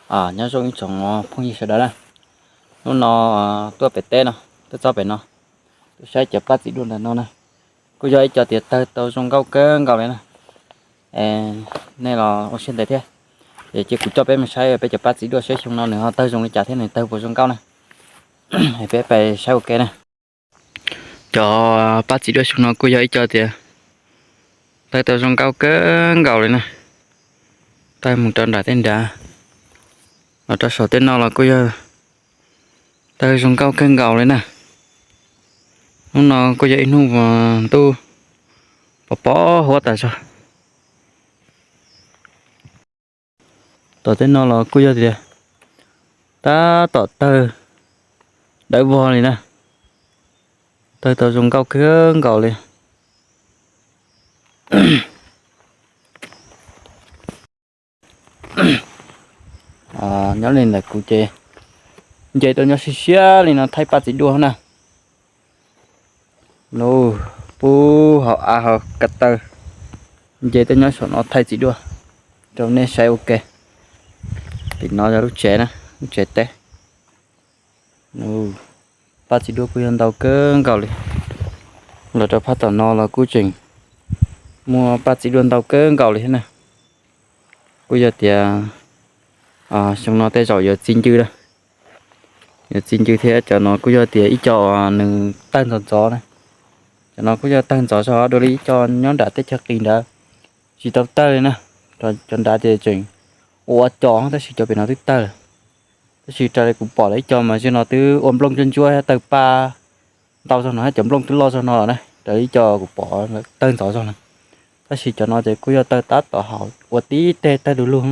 Nyob zoo ib tsoom phooj ywg sawv daws na, hnub no tuaj pem teb no, tuaj txog pem no, tuaj saib cov paj txiv duaj ntawm no na, kuj yog ib co tias tawg tau zoo nkauj kawg nkaus li na. Nej los ua siab ntev thiab, ces cia kuv coj peb mus saib peb cov paj txiv duaj saib xyoo no nws ho tawg zoo li cas thiab nws tawg puas zoo nkauj na. Peb pais saib ua ke na. Cov paj txiv duaj xyoo no kuj yog ib co tias tawg tau zoo nkauj kawg nkaus li na. Tawg mus rau nram tej nrad, los rau saum tej no los kuj yog tawg zoo nkauj kawg nkaus li na. Hnub no kuj yog ib hnub ntuj pos pos huab tas zog. Tom tej no los kuj yog tias tab tom tawg dawb vog li na, tawg tau zoo nkauj kawg nkaus li. Nyob li ntawm kuv ces nce tuaj nyob siab siab li no thaij paj txiv duaj na. Nub pub hauv av hauv ko taw, nce tuaj nyob saum no thaij txiv duaj rau nej saib ua ke. Tim no yog lub tsev na, lub tsev teb. Paj txiv duaj kuj yog ntau kawg nkaus li. Los rau phab tom no los kuj tseem muaj paj txiv duaj ntau kawg nkaus li thiab na. Kuj yog tias xyoo no tej zaum yuav txi ncw lawm. Yuav txi ncw thiab. Cov no kuj yog tias ib co nws tawg ntxov ntxov na. Cov no kuj yog tawg ntxov zog dua li ib co nyob nram tej chaw qis nrad tsis tau tawg li na. Cov nrad ces tseem ua ua co tab sis cov pem no twb tawg lawm. Tab sis raws li kuv pom lawm ib co mas zim no twb ua nplooj ntsuab ntsuab tawg paj ntau zog no, cov nplooj twb loj zog no lawm na. Raws li ib co kuv pom tawg ntxov zog no. Tab sis cov no ces kuj yog tawg tab tom haum ua tib teg tawg du lug.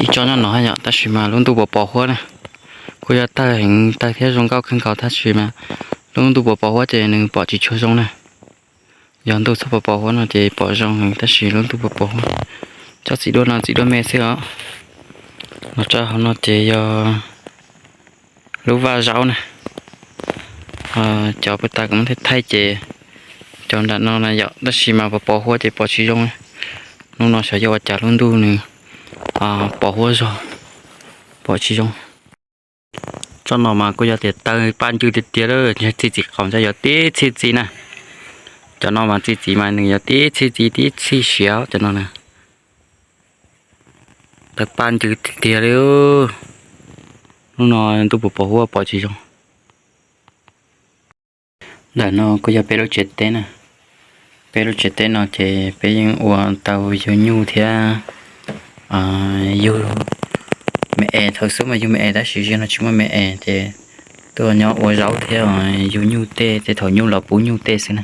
Ib co nyob no yom, tab sis mas lub ntuj pos pos huab na. Kuj yog tawg heev tawg thiab zoo nkauj kawg nkaus tab sis mas lub ntuj pos pos huab ces nws pom tsis tshua zoo na. Yog ntuj txhob pos pos huab no ces pom zoo heev tab sis lub ntuj pos pos huab. Cov txiv duaj no txiv duaj me xwb os. Los rau hauv no ces yog lub vaj zaub na. Cov puag ta kuv muab thaij thaij ces cov nram no na yom, tab sis mas pos pos huab ces pom tsis zoo. Hnub no xyov yog ua cas lub ntuj nws pos huab zog, pom tsis zoo. Tsob no mas kuj yog tias tawg paj ncw tiag tiag lawm, txi txiv qaum ntshe yog tib txhij txiv na. Cov no mas txi txiv mas nws yog tib txhij txiv tib txhij siav cov no na. Tawg paj ncw tiag tiag li. Hnub no ntuj pos pos huab pom tsis zoo. Ntawm no kuj yog peb lub tsev teb na. Peb lub tsev teb no ces peb yeej ua tau yug nyuj thiab yug me es. Thaum xub mas yug me es tab sis zaum no tsis muaj me es ces tuaj nyob ua zaub thiab yug nyuj tej, tej thaum nyuj los puv nyuj tej xwb na.